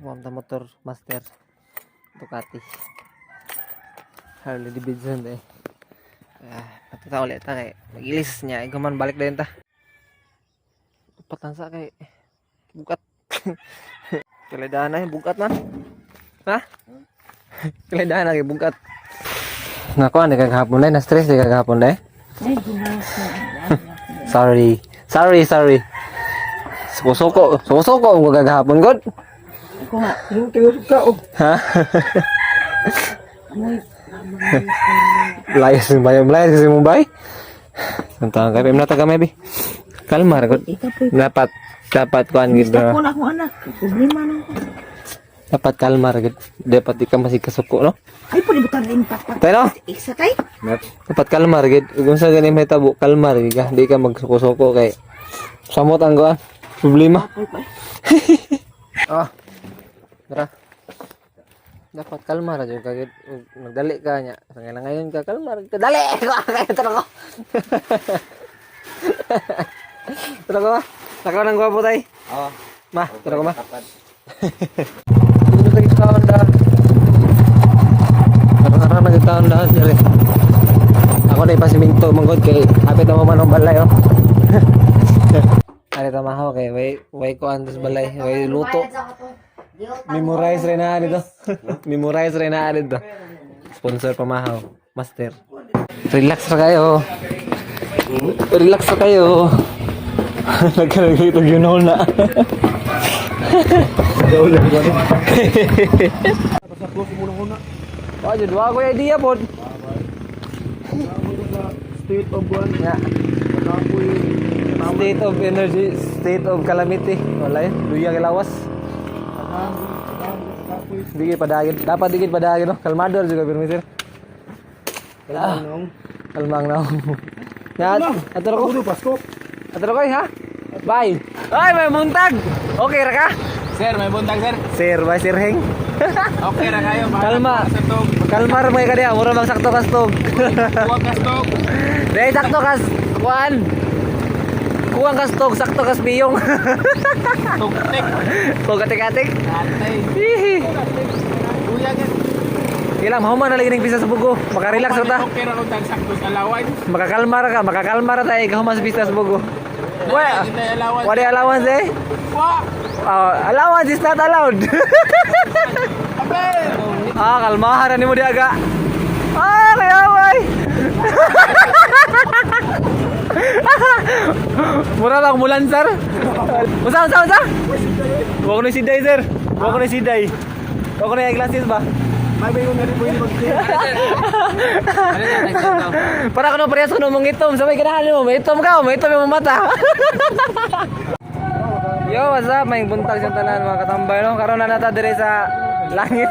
Honda motor master Ducati Harley Davidson eh. Ah, patuta ulit ta kay magilis niya ikaw man balik din ta. Upat sa kay bukat. Kailangan na bukat man. Ha? Kailangan na kay bukat. Nako, ano kagahapon na stress di kagahapon na. Sorry. Sorry, sorry. Suko-suko. Suko-suko ang kagahapon, god. Ako nga, yung tingog ka oh. Ha? Amoy, Layas yung bayo. Layas kasi Mumbai. Tantang kay na taga maybe. Kalma ra god. ikaw po. Dapat dapat kuan gid Basta na. ko na akong anak. Problema na ako. Dapat kalma ra gid. Dapat di ka masigkasuko no. Ay, pwede butan na impact pa. Tayo no? Isa kay? Dapat kalma ra gid. Kung sa ganin may tabo, kalma ra gid ka. Di ka magsuko-suko kay samot ang kuan. Problema. Apoy pa. Ah. Tara. Dapat kalma ra jud ka gid. Ug nagdali ka nya. Sa ngayon ngayon ka kalma ra ka. Dali. Kaya tara ko. Tara ko ma. Takaw ng gwapo tay. Oo. Ma, tara ko ma. Dito sa gitaon da. Tara na gitaon da dali. Ako na ipasiminto manggod kay hapit na man ang balay oh. Ari tamaho kay way way ko andos balay, way luto. Memorize rin na dito. Memorize rin na dito. Sponsor pamahaw, master. Relax ra kayo. Relax ra kayo. Nagkalagay ito yun na. Oh, jud wa ko idea pod. State of one. Ya. State of energy, state of calamity. Wala yun. Luya kay lawas. Dikit padagin. Dapat dikit padagin no. Kalmador juga permisir. Ah, kalmang na. Ya, ato ko. Pasko. Ato ko ha. Bye. Ay, may muntag. Okay ra ka? Sir, may buntag sir. Sir, bye Sir Heng. Okay ra kayo. Kalma. Sa tog. Kalma ra may kadiya, mura mag sakto kastog. Kuha kastog. Dahil sakto kas kuan. Kuwang kastog, sakto kas biyong. Tugtik. Tog atik-atik. Atay. Hihi. Kuya gid. Kailang mahuman na lagi ning pista sa bugo. Makarelax ra ta. Okay ra kung sakto sa allowance. Makakalma ra ka, makakalma ra ta ikaw mas pista sa bugo. Wa, Hindi allowance. wala allowance eh. Wa. Allowance is not allowed. Abe. Ah, kalmahan na nimo diaga. Ah, kayaway. Mura lang mulan, sir. Unsa, unsa, unsa? Wa ko na siday, sir. Wa ko na siday. Wa ko na eyeglasses ba? May bayo nga rin po yung mag Para kuno parehas kuno mong itom. Sabay ganahan mo, may itom ka, may itom yung mata. Yo, what's up? May buntag sa tanan mga katambay no. Karon na nata dire sa langit.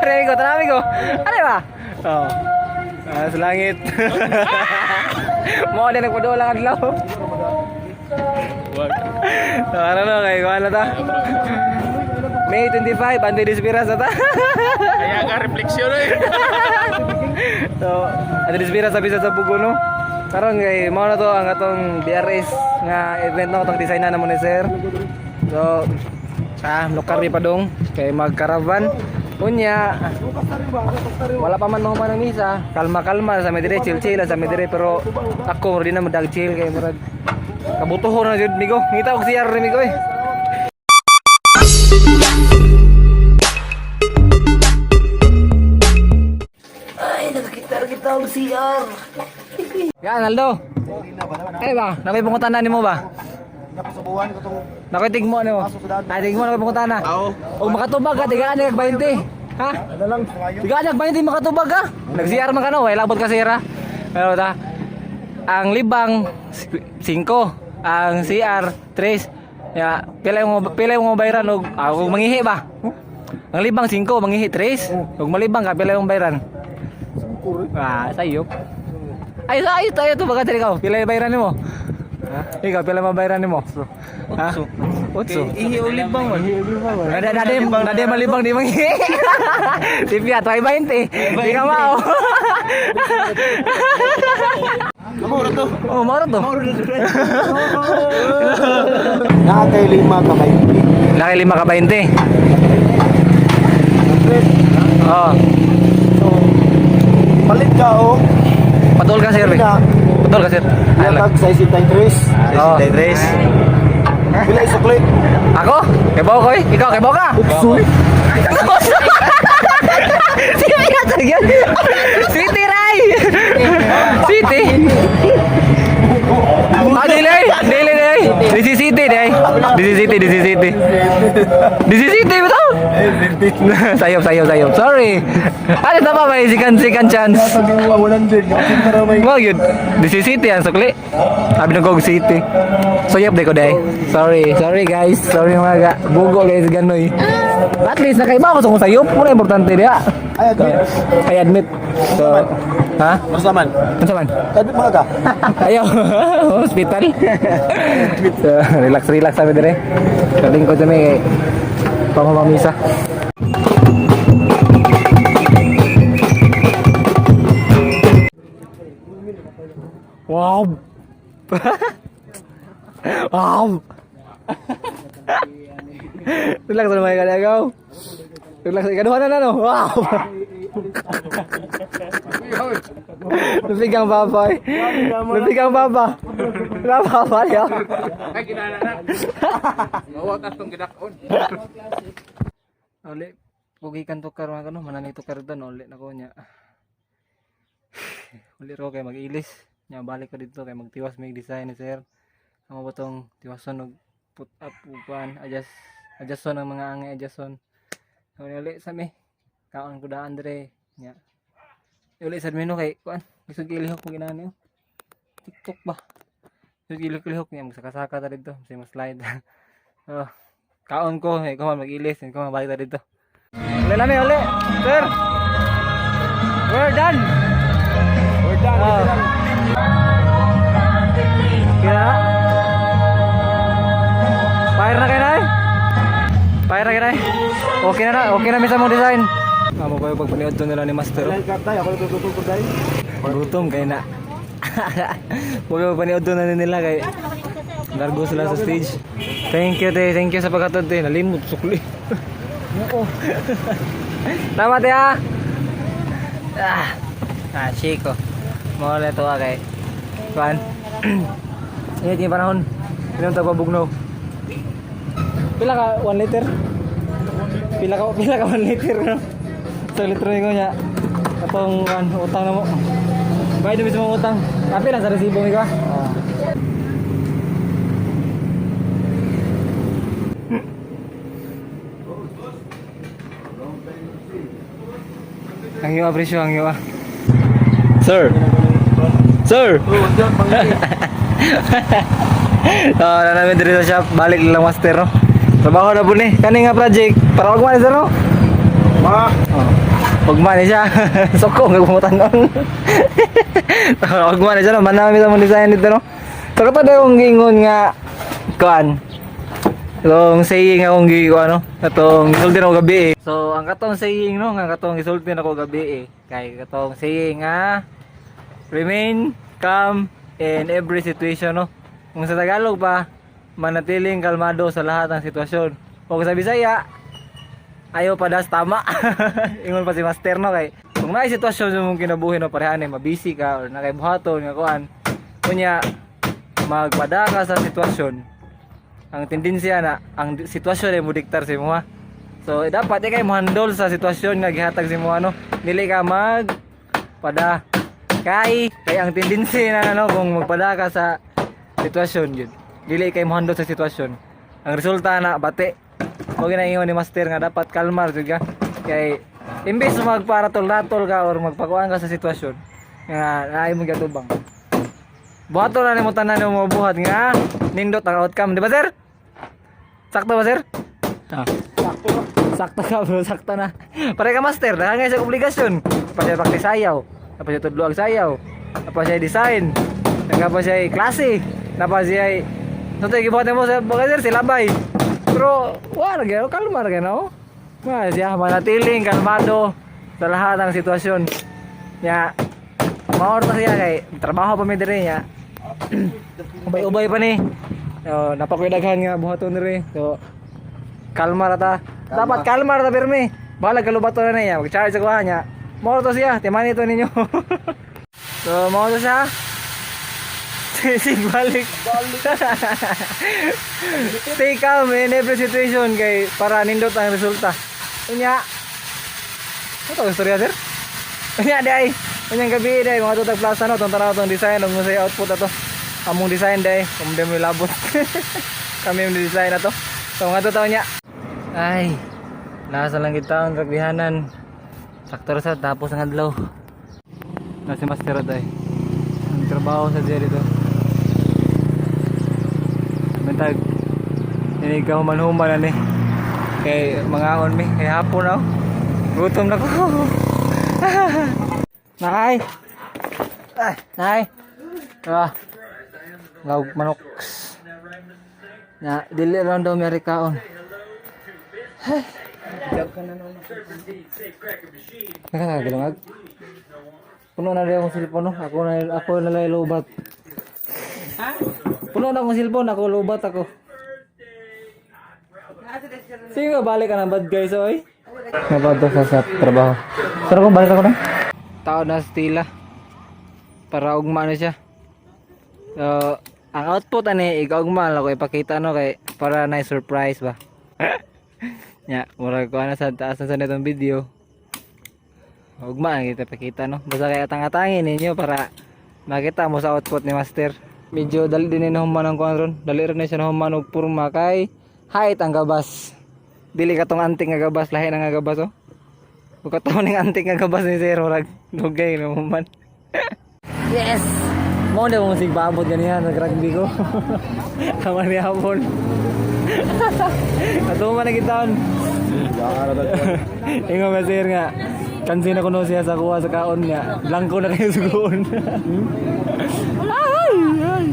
Are ko, tanami ko. Are ba? Oh. Ah, sa langit. Mo na nagpaduol ang adlaw. So, ano no, kay kuan na ta. May 25, ante dispiras na ta. Kaya nga refleksyon eh. So, at dispira sa bisa sa Bugo no. Karon kay mao na to ang atong BRS nga event no atong design na mo ni sir. So, lokar mi padong kay magkaravan. Unya, wala pa man mahuman ang misa. Kalma-kalma sa may dire, chill-chill sa may dire pero ako di na madag chill kay murag kabutuhon na jud migo. Ngita og CR ni migo eh. Ay, nakakita kita og CR. Yan, Aldo. Ano ba? Nakoy pangutana nimo ba? Napasubuhan ko tong Nakoy tigmo nimo. Ah, tigmo nakoy pangutana. Oo. Og makatubag ka, tigaan kag 20. Ha? Ano lang. Tigaan kag 20 makatubag ka. Nag-CR man ka no, way labot ka sira. Pero ta ang libang 5, ang CR 3. Ya, pila yung bayaran og og mangihi ba? Ang libang 5, mangihi 3. Ug malibang ka pila yung bayaran? Ah, sayop. Ay, ay, tayo to baga diri ka. Pila yung bayaran nimo? Ha? Ikaw pila mabayaran nimo? Ha? Otso. Ihi ulit bang man? Nade nade nade malibang di mangi. Tipya try 20. Di ka mao. Muro to. Oh, mao ra to. Na kay lima ka 20. Laki 5 ka 20. Oh, So, palit ka o. patol ka, sir. Pila. Patol ka, sir. Ay, lang. Yatag 63. Oh. Pila isukli. Ako? Kebaw ko eh. Ikaw, kebaw ka? Uksoy. Sino yung yan? City, Ray! City! Ah, dili! Dili, dili! DC City, dili! DC City, DC City. DC City, ba to? Sayop, sayop, sayop. Sorry. Ano na pa, may second, second chance. Sabi mo, 100. Para may Mo yun. DC City ang sukli. Sabi ng Gog City. Sayop di ko day. Sorry, sorry guys. Sorry mga ga. Bugo guys ganoy. At least nakaiba ako sa kung sayop. Muna importante diya. Ay, admit. I admit. So, ha? Basta man. Ano man? Admit mga ka. Ayaw. Hospital. So, relax, relax sabi dire. Kalingkod kami kay pamamamisa. Wow. Wow. Relax na mga kalagaw. Relax. Ikaduha na na no. Wow. Lupig ang papa eh. Lupig ang papa. Wala papa niya. Ay, ginana na. Mawa ka itong ginakon. Uli, pugikan to karon ano, mananito karon doon uli na ko niya. Uli ro kay mag-ilis. Nya balik ko dito kay magtiwas may design ni sir. Amo ba tong tiwason og put up upan, adjust adjuston ang mga angay adjuston. Uli uli sa mi. Kaon ko daan dire. Nya. Uli sa menu kay kuan, lisod kay lihok mo ginani oh. TikTok ba? Lisod kay lihok niya magsaka-saka ta dito, kasi mas slide. Oh, kaon ko, eh, ko man mag-ilis, eh, ko man balik ta dito. Uli na mi, uli. Sir. We're done. We're done. Oh. Kaya Fire na kayo na Fire na kayo na. Okay na na, okay na minsan mong design. Amo pa yung pagpaniod to nila ni Master. Ilan ka tayo? Ako natututo tayo. Gutom kayo na. Huwag yung paniod to na nila kay Largo sila sa stage. Thank you, te. Thank you sa pagkatod, te. Nalimot, sukli. Oo. Tama, te, ah. Ah, ah Chico. Mawala ito, ah, kay. Kuan. Ingat yung panahon. Inom tagpabugnaw. Pila ka 1 liter? Pila ka 1 liter no? Sa litro ko niya. Atong kuan utang na mo. Bayad na mismo ang utang. Kape lang sa resibo mi ka. Ang iyo presyo ang iyo. Sir. Sir. Oh, na namin diri sa shop, balik lang master no. Trabaho na po ni. Kani nga project para wag man sir no. Ma. Oh. Wag man ni siya. Soko nga pumutan-on. Wag man ni siya no, manami sa mong design dito no. So kato daw yung gingon nga kuan. Itong saying akong gi ko ano, katong gisulti nako gabi eh. So ang katong saying no, nga katong gisulti nako gabi eh. Kay katong saying nga remain calm in every situation no. Kung sa Tagalog pa, manatiling kalmado sa lahat ng sitwasyon. O kung sa Bisaya, ayaw pa das tama. Ingon pa si Master no kay kung naay sitwasyon sa mong kinabuhi no parehan eh mabisi ka or nakay buhaton nga kuan. Kunya magpada ka sa sitwasyon. Ang tendensiya na ang sitwasyon ay modiktar sa imo ha. So eh, dapat ikay mo handle sa sitwasyon nga gihatag sa imo ano. Dili ka mag pada kay kay ang tendency na ano kung magpada ka sa sitwasyon yun. Dili kay mo handle sa sitwasyon. Ang resulta na bate. Huwag na ingon ni master nga dapat kalmar jud ka. Kay imbes magparatol-ratol ka or magpakuan ka sa sitwasyon nga naay mo gatubang. Buhaton na nimo tanan nimo buhat nga nindot ang outcome, di ba sir? Sakto ba sir? Ah. Sakto. Sakto ka bro, sakto na. Pare ka master, dahil nga sa obligasyon. Pa siya practice sayaw, pa siya tudlo ang sayaw, pa siya design, pa siya klase, pa siya. So tayo gibuhat mo sa baka sir silabay. Pero wala gyud, kalma ra gyud no. Ma siya manatiling kalmado sa lahat ng sitwasyon. Ya, maor ta siya kay trabaho pa mi diri niya. Ubay-ubay pa ni. So, napakoy daghan nga buhaton diri. So, Kalma ra ta. Dapat kalma ra ta pirmi. Bahala kalubato na niya. Mag-charge ako niya. Mao to siya, timani to ninyo. So mao to siya. Sig balik. Stay calm in every situation kay para nindot ang resulta. Unya. Ano to istorya, sir? Unya di ay. Unyang gabi di ay mga tutag plaza no, tong tanaw tong design ug sa output ato. Among design di ay, kung di mo labot. Kami yung design na to. So mga tutaw niya. Ay, nasa lang kita ang rugbyhanan. Sakto ra sa tapos ang adlaw. Nasa master tay. Ang trabaho sa dyan dito. Mentag ini ka human-human ani. Kay mga on mi, kay hapon na. Oh. Gutom na ko. Nay. Ay, nay. Ah. Lawg manok. Na dili lang daw may kaon. Nakakagilangag. Puno na rin akong cellphone, no? Ako na lang lubat. Puno na akong cellphone, ako lubat ako. Sige, balik ka na bad guys, oy. Nabato sa trabaho. Sir, kung balik ako na. Tao na stila. Para ugma na siya. So, ang output ani ikaugma lang ko ipakita no kay para na surprise ba. Nya, murag ko na sa taas na sa nitong video. Ugma ang kita pakita no. Basta kay atang-atangin ninyo para makita mo sa output ni master. Medyo dali din ni human ang kuan ron. Dali rin na siya nahuman og porma kay height ang gabas. Dili katong anting nga gabas, lahi na nga gabas oh. Ug katong ning anting nga gabas ni sir murag dugay na human. Yes. Mo na mong sigpaabot ganihan nag rugby ko. Tama ni hapon. Ato man na gitaon. Ingo ba sir nga. Kansin ako no siya sa kuha sa kaon nga. Blanco na kayo sugoon. Ay, ay.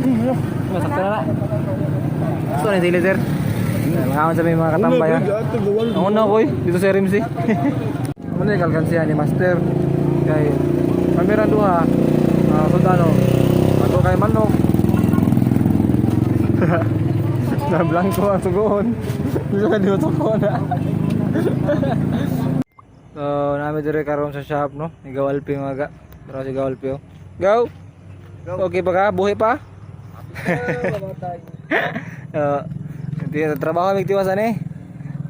Masakto na na. Gusto na sila sir. Mga sa may mga katambay ha. Ang una ko dito sa RMC. Ano yung kalkansiya ni Master? Kay kamera duha, sundalo. Ako kay manok. Na blanco ang sugoon. Dito ka dito ko na. So, namin dire karon sa shop no. Ni Gawalpi mga ga. Pero si Gawalpi oh. Go. Okay pa ka? Buhi pa? Hindi trabaho mig tiwas ani.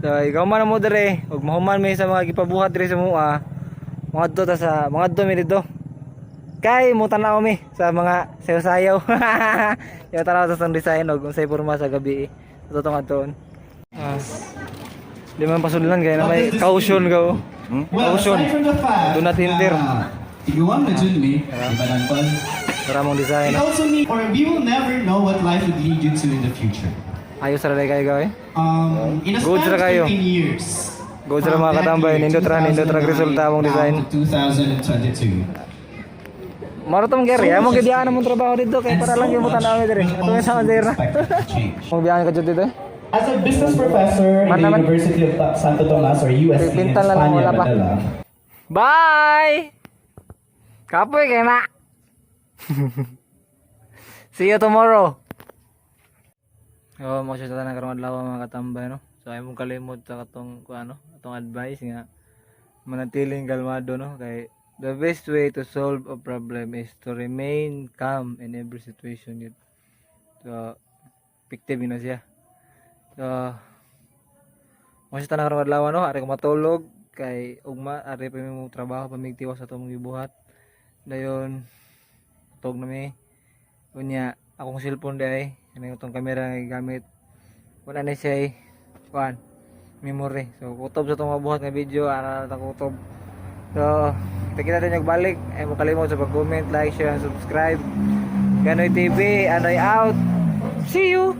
So, ikaw man mo dire, ug mahuman mi sa mga gipabuhat dire sa mua. Mga ta sa mga mi dito. Kay mo tanaw mi sa mga sayo-sayaw. Yung tanaw sa sound design og unsay porma sa gabi. Ito tong adtoon. Ah. Di man pasudlan kay na may caution go. Well, Caution. aside from the fact Do not enter. na iguan na jud mi, di ba nangkol? Para mong design. It also means, or we will never know what life would lead you to in the future. Ayos ra kayo gawin. In a Good span ra of kayo. 15 years, Good ra from mga that katambay, year, nindot ra resulta among 2009 design. down to 2022. Maro tong gary, among gidiyaan among trabaho dito kay And para so lang yung much tanaw diri. will Ato sa also be dira. expected to change. Mong biyahan ka jud dito eh. As a business professor in Man the naman. University of Santo Tomas or UST in Pintal na lang, España, wala pa. Manila, Bye! Kapoy kay na. See you tomorrow. Oh, mo siya tanan karong adlaw mga katambay no. So ay mong kalimot sa katong kung ano, atong advice nga manatiling kalmado no kay the best way to solve a problem is to remain calm in every situation yun. So effective yun na siya. So mo siya tanan karong adlaw no, ari ko matulog kay ugma ari pa mi mo trabaho pamigtiwas sa atong gibuhat. Dayon tug na mi. Unya akong cellphone di ay itong kamera nga gigamit. Wala na siya eh, kuan memory. So kutob sa itong mabuhat nga video ana na ta kutob. So kita din yung balik ay mo kalimot sa pag-comment, like, share, and subscribe. Ganoy TV, Anoy out. See you.